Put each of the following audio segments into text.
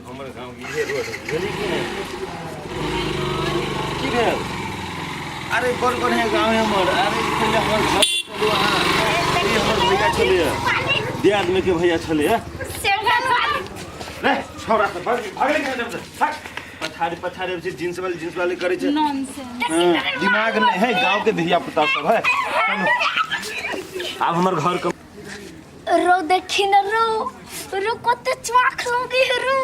हमर गाँव इहे रोड है, बुझलियै कि नहि? की भेल? अरे बड़ बढ़िया गाँव है हमर। अरे ई पहिले हमर घर चलू अहाँ। ई हमर भैया छलैए, दियादमे के भैया छलैए। रे छौड़ा सब भाग भागले कि नहि? भाग। पछाड़ी पछाड़ी अबै छै, जींस वाली जींस वाली करै छै। नॉनसेंस। हाँ, दिमाग नहीं है गांव के धिया पुता सब है। चलो आब हमर घर के रो देखी न, रो रो, कते चवाक लगे है रो।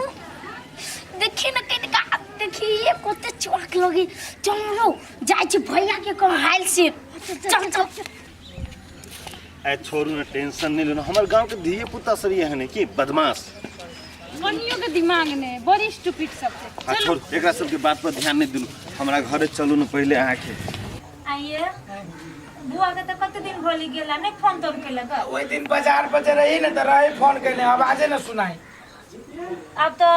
देखी न कनिका, देखी ये कते चवाक लगे। चल रो, जाइ छी भैया के कह हाल से। चल चल। ए छोड़ू ने, टेंशन नहीं लेना। हमर गांव के धिया पुता सब ये है ने कि बदमाश। कनियो के दिमाग ने, बड़ी स्टूपिड सब छै। आ छोड़, एकरा सबके बात पर ध्यान नहीं दिलू। हमरा घरे चलू ने पहले अहाँके। आइए बुआ के तऽ कते दिन भऽ गेला, नहि फोन तोन केलक? ओहि दिन बाजार पर जे रही ने तऽ रही फोन केने, आवाजे ने सुनाई। आब तऽ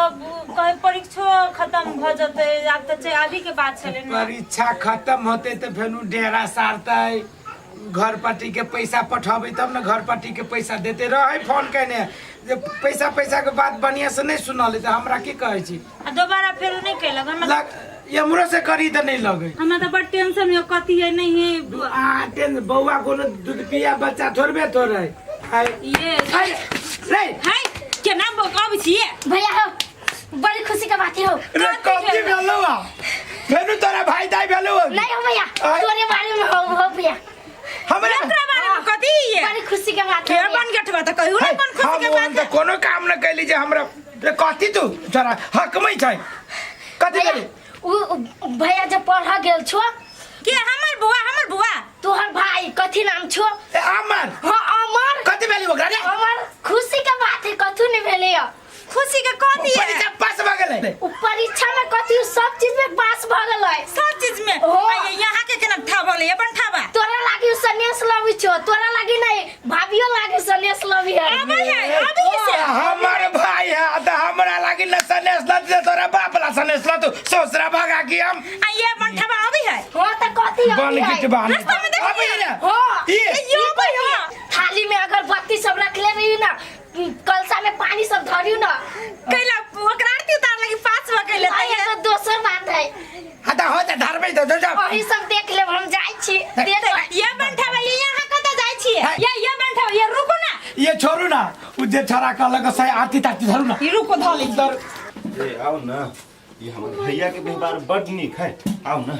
कहीं परीक्षो खत्म भऽ जेतै, आब तऽ अभी के बात छलै ने। परीक्षा खत्म होते तऽ फेर डेरा सारतै, घर पट्टी के पैसा पठेबै तब ने घर पट्टी के पैसा देते रहे। फोन केने जे पैसा पैसा के बात बढ़िया से नहीं सुनल तऽ हमरा की कहै छी? आ दोबारा फेरो नहि केलक हमरा। लग एमरो से करी तऽ नहीं लगे। हमरा तऽ बड़ टेंशन होइए, कथी है नहीं है। आ टेंशन, बौआ कोनो दूध पिया बच्चा थोड़बे थोड़े है। ये हाय रे। हाय, केना अबै छियै? भैया हो, बड़ी खुशी के बात हो। रे कथी भेलौ आ? फेनु तोरा भाई दाई भेलौ आ? नहीं हो भैया। आय। तोरे बारे में हो, हो भैया। हमरा एकरा बारे में कथी ये? बड़ी खुशी के बात के है भैया। बन गठवा तऽ कहियो ने कोन खुशी हम के ओहन बात तऽ है। कोनो काम न कैली जे हमरा रे। कथी तू तोरा हकमै छै कथी? भैया, भेलै? उ भैया जब पढ़ गेल छो। के हमर बुआ? हमर बुआ? तोहर भाई कथी नाम छो? ए, अमर। हाँ, अमर। कथी भेली ओकरा रे? अमर, खुशी के बात है, कथू नहीं भेलै है। खुशी के कथी है? परीक्षा पास भऽ गेलै। उ परीक्षा में कथी, सब चीज में पास भ गेलै। सब चीज में? हो। आ ये यहाँ के केना ठा भले अपन ठाबा? तोरा लागी उ सनेस लवी छो, तोरा लागी नहीं, भाभियो लागी सनेस लवी है। आबै है अभी से। हमर भाई है तऽ हमरा लागी न सनेस ल दे, तोरा बाप ला सनेस ल तू ससुरा भगा की हम। आ ये अपन ठाबा अभी है। हाँ तऽ कथी बन अभी है? गिट बान। रास्ता में देखलियै। अबै रे। हाँ। ई यो अबै है। थाली में अगरबत्ती सब रखले रही ना, कलसा में पानी सब धरियो ना। कैला ओकरा आरती उतार लगी पास भ गेलै। आ ये तो दोसर बात है। हाँ तऽ हो तऽ धरबै तऽ जा। वही सब देख लेब, हम जाइ छी देख। ये बंठावा, ये यहाँ कतऽ जाइ छियै? है। ये बंठावा, ये रुकू ना। ये छोड़ू ना, उ जे छोरा कहलक से आरती तारती धरू ना। ई रुको, धऽ लै छी। धर। ए आओ ना, ये हमर भैया के व्यवहार बड नीक है, आओ ना।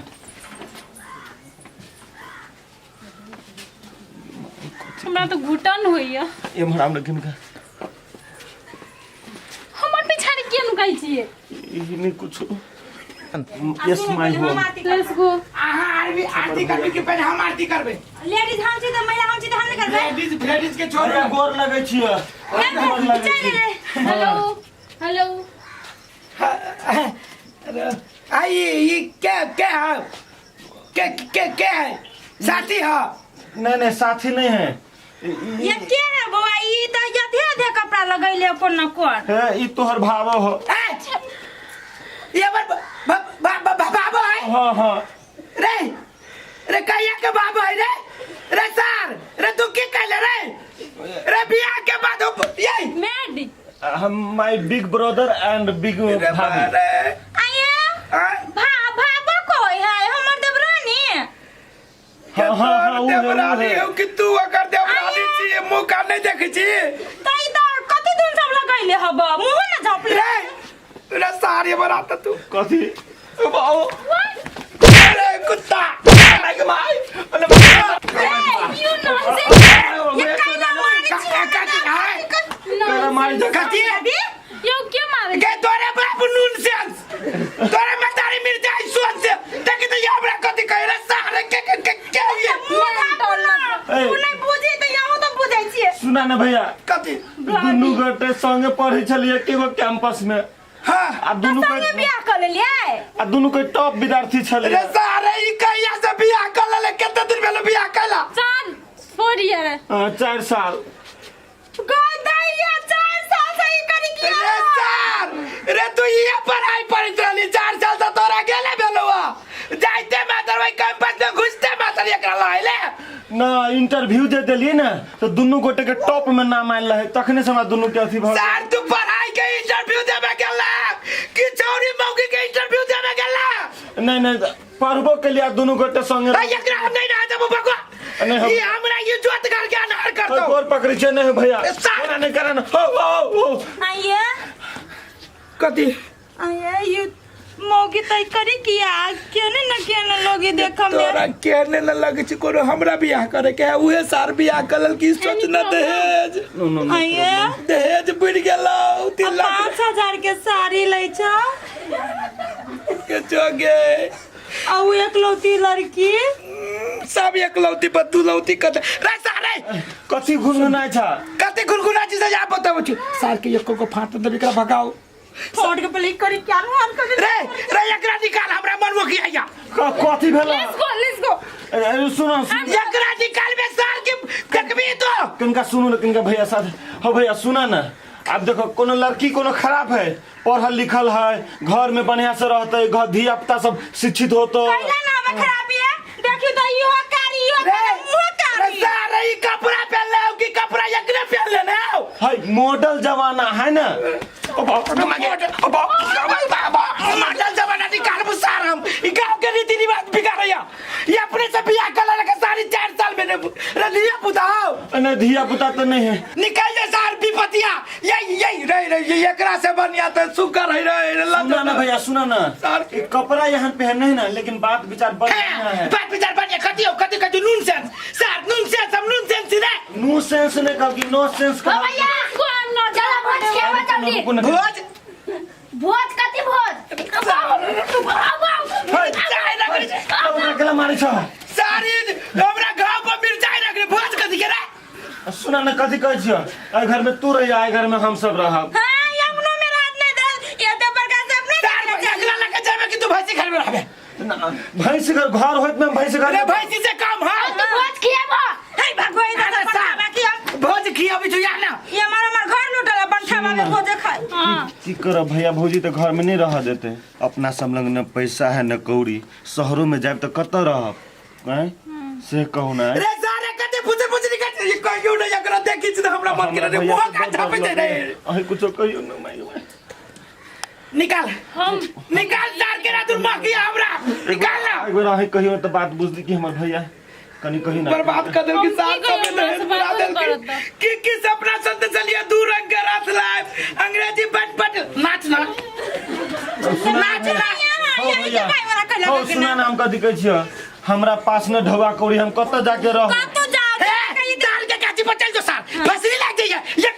हमरा तऽ घुटन होइया। एम्हर आब ने किनका। हमर पिछाड़ी किया नुकाइ छियै? ई नहीं कुछ, yes my home. Let's go. अहाँ आरती आरती करबै कि पहिले हम आरती करबै? लेडीज हम छी तऽ महिला हम छी तऽ हम नहि करबै? लेडीज लेडीज के छोड़ू। अरे गोर लगै छियै, गोर लगै चलि छी। रे। Hello hello. आई ई के के है? के के के है? साथी है? नहीं नहीं, साथी नहीं है। ये के है बौआ? ई तऽ यधे अधे कपड़ा लगैले कोन न कोन। है, ई तोहर भावो हो। ए, ये हमर बाबा है? हाँ हाँ। रे रे, कहिया के बाबा है रे? रे सर रे, तू की कहले रे? रे बियाह के बाद ये मैड हम my big brother and big रे भाभी। रे। आये। आ, भा भाबो कोई है हमर देवरानी? हाँ हाँ हाँ, उ है, उ देवरानी है। हो कि तू ओकर देवरानी छी? मुंह कान नहीं देखै छी? तऽ ई तऽ कथी धुन सब लगैले हब, मुँह ने झपले। रे रे, सारी बरात तू कथी बाओ? अरे कुत्ता, अरे भाई, अरे भाई। You nonsense. ये कैला मारै छी? तोरा मारी दे। कथी? यौ, के मारे? के तोरे बाप नून सेंस, तोरे मतारी मिर्चाई सोन से। देखी तो ये हमरा कथी कहे रे सारे? के के के के ये मुँह झापू ना। ए। उ नहि बुझै तऽ अहूँ तऽ बुझै छियै। सुना ने भैया। कथी? दुनू गोटे संगे पढ़े छलियै एके गो कैंपस में। हाँ। आ दुनू संगे के बियाह कऽ लेलियै। आ दुनू के टॉप विद्यार्थी रे छलियै। सारे, ई कहिया से बियाह कर लेले? कते दिन भेलो बियाह कैला? 4 4 ईयर। हाँ, 4 साल। गदैया, 4 साल से ई करी रे किया? सर रे, तू ये पढ़ाई पढ़ैत रहली, 4 साल से तोरा गेले भेलो आ जाइते मात्र वही कैंपस में घुसते मात्र एकरा लाइले। ना, इंटरव्यू जे देलियै ने तऽ दुनू गोटे के टॉप में नाम आयल रहे, तखने से हमरा दुनू के अथी भऽ गेल। सर, तू पढ़ाई के इंटरव्यू देबे गेला? नहीं नहीं, पढ़बो के लिए दुनू गोटे संगे। रे एकरा हम नहीं रह देबो बगवा। नहीं, हम- ई हमरा ये जोत कर के अनहार कर दो। गोर पकड़ै छै। नहीं भैया, सार- ओना नहीं करन। हो हो हो। आइए। कथी? आइए, ये मौगी तय करी कि आ केने न केने लोगी देखम में। तोरा केने न लगे छै कोनो हमरा बियाह करे के है, उहे सार बियाह करल की सोचना दहेज। नो नो नो। आइए। दहेज बढ़ गेलौ 3 लाख। 5,000 के साड़ी लै छौ। के जोगे। आ उ एकलौती लड़की। सब एकलौती पर दुलौती कत रे सारे। कथी घुनघुनाइ छ? कते गुनगुना छी से जा बताबै छी। सार के एको को फाट देबी, एकरा भगाओ। फोड़ के पहले करी क्या हाल कर। रे रे, एकरा निकाल, हमरा मनमो की आया। कथी भेल? Let's go, let's go. अरे, अरे, सुनो सुनो। एकरा निकाल बे सार के देखबी तो। किनका सुनू ना, किनका भैया साथ हो। भैया, सुना ना, अब देखो कोनो लड़की कोनो खराब है? पढ़ल लिखल है, घर में बढ़िया से रहते, घर धिया पुता सब शिक्षित होतो। कैला ना हमें खराबी है, देखियो तो इहो कारी, इहो रे कारी, मुँह रे कारी। सार, ई कपड़ा पहन ले कि कपड़ा एकरे पहन ले ना। है मॉडल जमाना है ना। ओ बाप रे, ओ बाप, मॉडल जमाना निकाल सार, हम ई गांव के रीति रिवाज बिगाड़ैया। ये अपने से बियाह कर लेलक सारी 4 साल में रे धिया पुता हो। नहीं, धिया पुता तो नहीं है। निकल जा सार विपतिया, यही यही रे रे, ये एकरा से बढ़िया तो सुकर है रे रे। सुना ना भैया, सुना ना। सार ये कपड़ा यहाँ पहने है ना, लेकिन बात विचार बढ़िया है। बात विचार बढ़िया कथी हो? कथी कथी? नून सेंस सार, नून सेंस, हम नून सेंस रे। नो सेंस नहीं कह कि नो सेंस हो कह। भैया। गो, I am not. चलो भोज खेबा जल्दी। रुको ना। भोज। भोज कथी भोज? है, चाय रख रे। हमरा केला मारै छ? सारी हमरा गाँव पर मिर्चाई रख रे, भोज कथी के रे? सुना ना, कथी कहै छियै? एहि घर में तू रही, एहि घर में हम सब रहब। हाँ, यमुनो में रात नहीं दल ये तो बड़का सब नहीं। सार अगला लगा जाबे कि तू भैंसी घर में रहबे? ना, भैंस घर घर होइत में भैंस घर। अरे, भैंसी से काम है। तू भोज खिएबो। हे भगवान, इधर अरे से साहब। बाकी हम भोज खियाबी छौ या ना? ये हमारा हमार घर लूटल है, बनठावा में भोजे खाए। हाँ। की करब भैया, भौजी तऽ घर में नहीं रह देते। अपना सब लग न पैसा है न कौड़ी, शहरों में जायब तऽ कतऽ रहब? आँय, से कहू ना। रे सारे, कते फुसर फुसरी कते, ये कहियो ना, एकरा देखी छी त हमरा मन करे रे मुंह का झापे दे रे। अहीं कुछो कहियो ना माई माई। निकाल। हम निकाल सार के रातुर मां की हमरा निकाल ना। एक बेर अहीं कहियो तऽ बात बुझली कि हमर भैया कनी कही ना। बर्बाद कर देल हम की की साथ कहियो, सब हमरा दहेज से पूरा बात देल करत की बा। की की सपना संत चलिए दू रंग के रथ लाए अंग्रेजी बट बट नाच ना नाच ना। हो यही के भैया। भाई वाला कहला हो के सुना ना, हम कथी कहै छियै? हमरा पास न ढौआ कौड़ी, हम कतऽ जाके रहब? कतौ जाओ। ए तार के काची पर चल जो सार, फसली लाग जाइए ये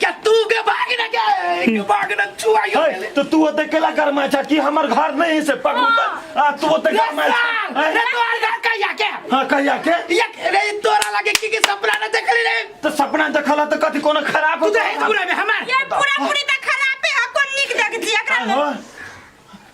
या तू के भाग ना के भाग ना छुआ यो। है, तो तू ओते केला गरमा छा कि हमर घर नहीं से पकड़ू त आ तू ओते रे गरमा सार, छा? रे तोहर घर कहिया के? हां, कहिया के? ये रे, तोरा लगे की की सपना ना देखली रे? तो सपना देखल त कथी कोनो खराब तू दहेज पूरा में हमार ये पूरा पूरी त खराब है, कोन नीक देख छी एकरा में? हाँ,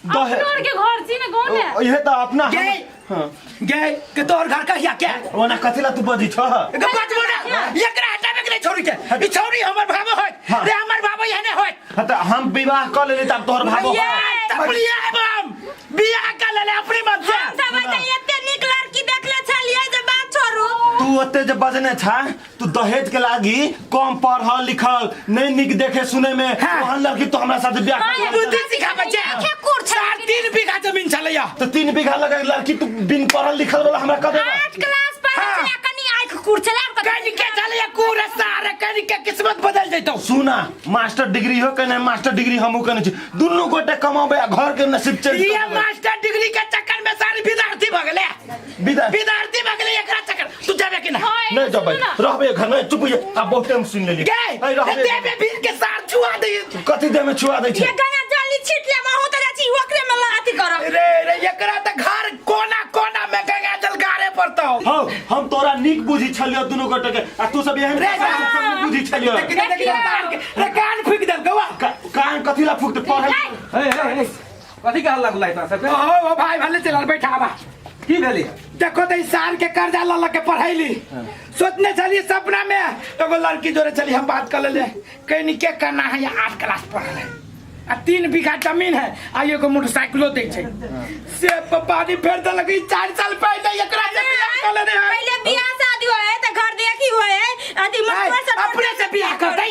दहे अपनो आर के घर छी ने गाँव में। इहे त अपना गे। हाँ। गे के तोहर घर कहिया के? ओना कथी ला तू बजी छ? के बचबो ना, एकरा हटाबे के नहीं छोड़ी के, ई छौरी हमर भाबो होत। हाँ। रे, हमर भाबो एहने होत। हाँ, त हम विवाह क लेली त आब तोहर भाबो ये तपलिया हम बियाह कर लेले अपने मन से। हम सब त एते नीक लड़की देखले छलियै जे बात छोड़ू। तू ओते जे बजने छा, तू दहेज के लागी कम पढ़ल लिखल नहीं, नीक देखे सुने में हाँ। ओहन लड़की तो हमरा साथ ब्याह कर। बुद्धि सिखाबै छै। ठेकुर छै। सार, 3 बीघा जमीन छलैया। तो 3 बीघा लगा लड़की तू बिन पढ़ल लिखल वाला हमरा कह देबा? 8 क्लास पढ़े हाँ। छलै, कनी आँखि कुर छलै और कथी? कनि के छलैया कुर सार, कनि के किस्मत बदल जैतौ। सुना, मास्टर डिग्री हो के नहीं, मास्टर डिग्री हमहू केने छी, दुनू गोटे कमाबे आ घर के नसीब चेंज ये कर देबै। मास्टर डिग्री के चक्कर में सारी विद्यार्थी भऽ गेलै। विदा विद्यार्थी भऽ गेलै एकरा चक्कर। तू जेबे कि ना? हाँ, नहीं सुनू जबै। ना। रहबे घर में, चुप होइए। आब बहुते हम सुन लेलियै। गे। ऐ, रहबे। देबे भीड़ के सार छुआ दे। कथी देह में छुआ दै छै? ये गंगा जल्दी छीट ले, महू त जाइ छी ओकरे में अथी करब। रे रे, एकरा त घर कोना कोना में गंगा जल गारे पड़तौ। हौ, हम तोरा नीक बुझी छलियो दुनू गोटे के आ तू सब एहन रे, सब नीक बुझी छलियो। देखी देखी सार के रे कान फूक देल गवा। कान कथी ला फूकते पढ़ल? हे हे हे, कथी के हल्ला गुल्ला तोरा सबके? ओ ओ भाई, भले चलल, बैठा बा। की भेलै? देखो त ई सार के कर्जा ल ल के पढ़ैली, सोचने छलिए सपना में एगो लड़की जोरे चली हम बात कर लेले, कहीं के करना है, या 8 क्लास पढ़ल है आ 3 बीघा जमीन है आ एगो मोटरसाइकिलो दै छै, से पानी फेर देलक। ई 4 साल पहले एकरा से बियाह कर लेने है। पहिले बियाह शादी होए है त घर देखी होए है अथी मटुआ से। अपने से बियाह करता है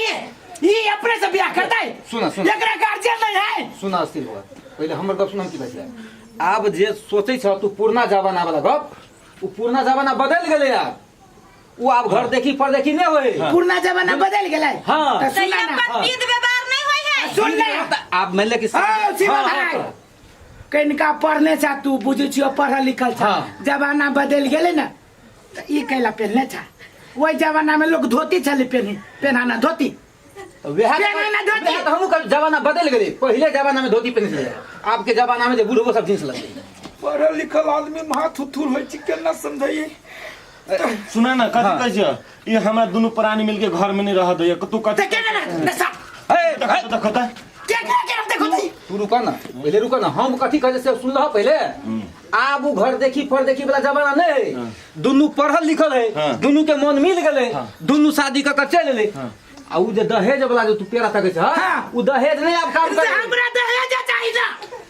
ये अपने से बियाह करता है। सुना, सुना। एकरा गार्जियन नहीं है। सुना, स्थिर होगा, पहिले हमर गप सुन, हम की बजलै। आब जे सोचै छ तू पुरना जमाना वाला गप, उ पुरना जमाना बदल गेलै आब। उ आब घर देखी पर देखी नहीं होए। पुरना जमाना बदल गेलै। हाँ। तऽ तऽ सुना ना। अपन विध व्यवहार नहीं होय है। सुन ले। आब मान ले कि हाँ, शिवा हाँ, भाई। हाँ, कनिका पढ़ने छा तू, बुझै छियो पढ़ल लिखल छा। हाँ। जमाना बदल गेलै ने तऽ ई कैला पेन्हले छा। ओहि जमाना में लोग धोती छलै पेन्हे, पेन्हाना धोती। वएह पेन्हाना धोती। वएह तऽ हमहूँ कहब, जमाना बदलि गेलै। पहिले जमाना में धोती पेन्है छलै, आबके जमाना में जे बुढ़बो सब जींस लगलै। पढ़ल लिखल आदमी महा थुथुर होइ छै, केना समझाइए। सुना ना, कथी हाँ। कहै छियै? ई हमरा दुनू प्राणी मिलके घर में नहीं रह दैया, तू कथी? तऽ केना ना नशा हे, देखो हे, देखो तऽ के के के देखो तऽ तू रुक ना, पहिले रुक ना, हम कथी कहै से सुन लह पहिले। आब उ घर देखी पर देखी वाला जमाना नहीं है। दुनू पढ़ल लिखल है, हाँ। दुनू के मन मिल गेलै, हाँ। दुनू शादी कऽ के चलि एलै। आ उ जे दहेज वाला जे तू पेड़ा तकै छ, हाँ। उ दहेज नहीं आब काम करे। हमरा दहेज चाही ना।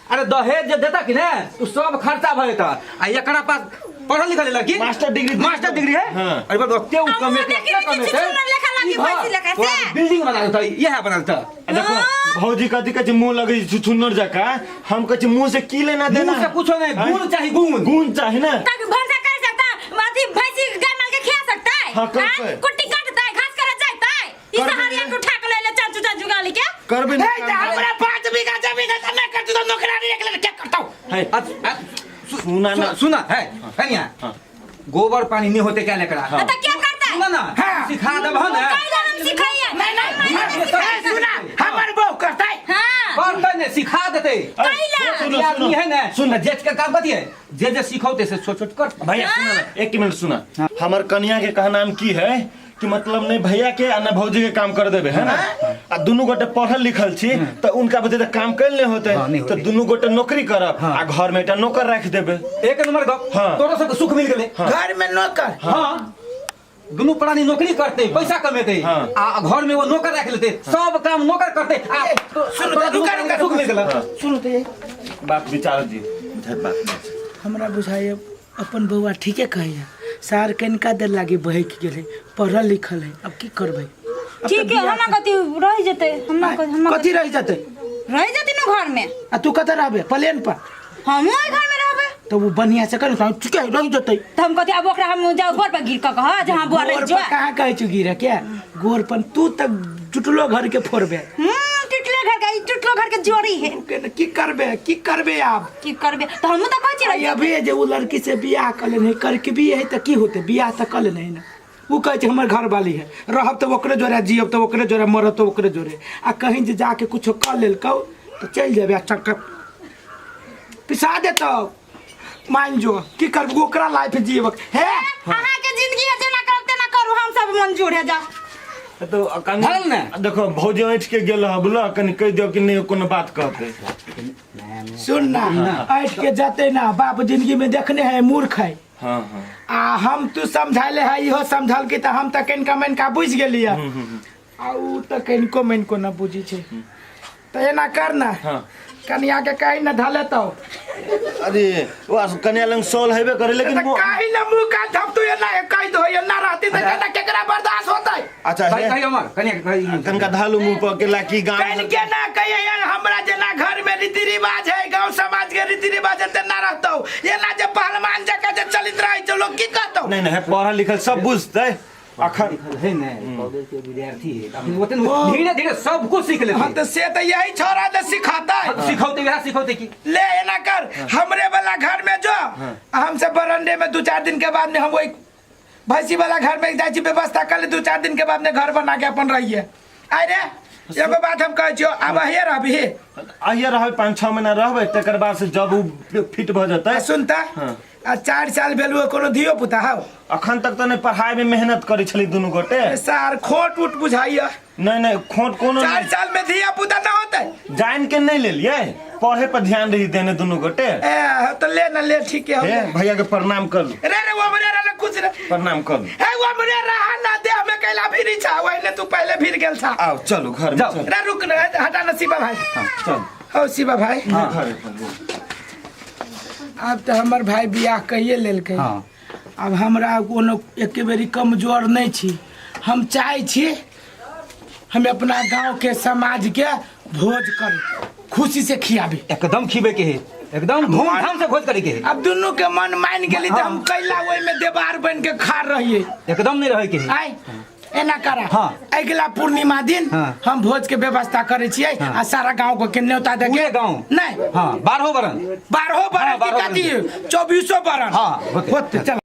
अरे दहेज जे देता कि ने उ सब खर्चा भऽ जेता। आ एकरा पास पढ़ल लिखल है लड़की, मास्टर डिग्री, मास्टर डिग्री है। हाँ। अरे बाप रे, ओते उ हमहुँ कमेते, देखी ओते रही छी, कमेते। छुछुनर लेखा लागी, ई घर, भैंसी लेखा से। तोरा बिल्डिंग बना देता, इएह बना देता। आ देखो भौजी कथी कहै छै, मुंह लगै छै छुछुन्नर जकाँ। हम कहै छी मुंह से की लेना देना, मुंह से कुछो नहीं, आँय? गुण चाही, गुण। गुण चाही ना। ताकि भैंसा कर सकता, अथी भैंसी गाय माल के खिया सकता है। हाँ, कर हाँ? पे। कुट्टी काटता है, घास करत जाता है। ई करबे सहारिया नहीं। के उठा के ले ले चाचू चाचू गाली के। करबे नहीं। हे, तऽ हमरा 5 बीघा जमीन है, तऽ नहि करतौ तऽ नौकरानी रख ले, क्या करतौ? है, सुना ना। सुना है, कनिया। हाँ। गोबर पानी नहीं होते क्या लेकरा? हाँ। तो क्या करता है? सुना ना, हाँ। सिखा देबह ना। काहे हम सिखाइए? नहीं, नहीं, नहीं, हे, सुना, हमर बहू करतै। हाँ। करतै नहीं, सिखा देतै। कैला? सुनो, ई आदमी सुनो, है ना, सुन। जेठ के काम कथी है, जे जे सिखौते से छोट छोट कर। भैया सुना ना, एक मिनट सुना। हमर कनिया के कहनाम की है कि मतलब नहीं भैया के आ नहीं भौजी के काम कर देबे है ना। आ दुनू गोटे पढ़ल लिखल छी तऽ उनका बदले तऽ काम कैल नहीं होते, हाँ, नहीं होते। तऽ दुनू गोटे नौकरी करब हाँ। आ घर में एकटा नौकर राखि देबे। एक नंबर गप। हाँ। तोरो सबके सुख मिल गेलै। हाँ। घर में नौकर। हाँ, दुनू प्राणी नौकरी करते, पैसा कमेते, हाँ। आ घर में वो नौकर राख लेते, सब काम नौकर करते। आ सुनू तोरा तऽ, रुका, दुनू रुका, सुख मिल गेलै। हाँ। सुनू तऽ, बात विचार जी बुझाइत बात नहीं छै। हमरा बुझाइए अपन बौआ ठीके कहैया, सार कनिका देर लागी बहकि गेलै, पढ़ल लिखल है, अब की करबै? अब तऽ ठीक है, बियाह हमरा कथी रह जेतै, हमरा हमरा कथी रहि जेतै? रह जेतै न घर में। आ तू कतऽ रहबे? प्लेन पर? हमहूँ ओहि घर में रहबै। तऽ ओ बढ़िया से करू, ठीके है, रहि जेतै। तऽ हम कथी आब ओकरा हम जाउ गोर पर गिर कऽ कह जे हाँ बुआ रहि गोर जो। पर कहाँ कहै छौ गिरे के? गोर पर तू तऽ टुटलो घर के फोड़बे। टुटले घर के, ई टुटलो घर के जोड़ी है। के न, की करबे, की करबे आब? की करबे तऽ हमहूँ तऽ कहै छियै आ अभी जे ओ लड़की से बियाह कऽ लेने करके भी है तऽ की होतै? बियाह तऽ कऽ लेने है ना। ओ कहै छै हमर घरवाली है, रहब तऽ ओकरे जोड़े, जियब तऽ ओकरे जोड़े, मरब तऽ ओकरे जोड़े। आ कहीं जे जाके कुछो कऽ लेलकौ तऽ चलि जेबै आ चक्कर पिसा देतौ। मान जो की करबू, ओकरा लाइफ जीवक हे। अहाँके जिंदगी है, जेना करब तेना करू, हम सब मंजूर है जा। तो कनि भरल ने? देखो भौजी ऐठ के गेल ह, बुझल, कनि कहि दियौ कि नहीं कोनो बात कहते। सुन ना, ऐठ के जते ना बाप जिंदगी में देखने है, मूर्ख है। हाँ हाँ। आ हम तू समझाले है, इहो समझल की तऽ हम तऽ कनिका मनिका बुझि गेलियै, आ उ तऽ कनिको मनिको न बुझी छै। तऽ एना कर ना, हाँ। कनिया के कहीं न धले तो। अरे वो कनिया लंग सोल हेबे करे, लेकिन तऽ कहीं न मुंह कान थप तू एना कहि दो, एना रहती तऽ केना केकरा बर्दाश्त होतै? अच्छा कही हे, कही हमर कनिया के कही। कनका धालू मुंह पर के लाकी गाम कहीं के ना कहिए यार, हमरा जेना घर में रीति रिवाज है, गांव समाज के रीति रिवाज है, तेना रहतौ। एना जे पहलवान जकाँ जे चलित रहै छै, लोग की कहतौ? नहीं नहीं, पढ़ल लिखल सब बुझतै अखन। लिखल है ने, कॉलेज के विद्यार्थी है, अखन ओते धीरे धीरे सब कुछ सीख लेते। हाँ तो से तो यही छोरा दे सिखाता है। सिखौते, वएह सिखौते की। ले एना कर, हमरे वाला घर में जो हमसे बरंडे में 2-4 दिन के बाद में हम वही भैंसी वाला घर में जाइ छी, व्यवस्था कर ले, 2-4 दिन के बाद में घर बना के अपन रहिए। अरे एगो बात हम कहै छियो, आब अहिए रहबही? आइए रहबै, 5-6 महीना रहबै, तकर बाद से जब उ फिट भऽ जेतै। आ सुनता, हाँ। आ 4 साल भेल हुए, कोनो धियो पुता हौ? अखन तक तऽ नहि, पढ़ाई में मेहनत करै छली दुनू गोटे। सार खोट उट बुझाइया। नहीं नहीं, खोट कोनो 4 नहीं। साल में धिया पुता न होतै? जान के नहीं लेलियै, पढ़े पर ध्यान रही देने दुनू गोटे। ए तो ले ना ले, ठीक है, हो हे गया। भैया के प्रणाम कर लू। रे रे वो हमरे रे कुछ रे। प्रणाम कर लू। हे वो हमरे रहा ना दे, हमें कैला भी नहीं छा, वही ने तू पहले फिर गेल था। आओ चलो घर में जाओ। चलो। रे रुक ना, हटा ना शिवा भाई। हाँ, चल। हो शिवा भाई। हाँ। घर पर। आब तऽ हमर भाई बियाह कहिए लेलकै। हाँ। आब हमरा कोनो एके बेरी कमजोर नहीं छी, हम चाहै छी हम अपना गांव के समाज के भोज कर खुशी से खियाबी। एकदम खिबे के है। एकदम धूमधाम से भोज करे के है। अब दुनू के मन मान गेली तऽ हम कैला ओहिमे देवार बन के खार रहिए एकदम नहीं रहे के है। आय एना करा हाँ। अगिला पूर्णिमा दिन हाँ। हम भोज के व्यवस्था करै छियै हाँ। आ सारा गांव के न्योता दे पूरे गाँव? नहीं हाँ 12 बरन 12 बरन हाँ, की 12 कथी 24 बरन हाँ, होतै। होतै चल।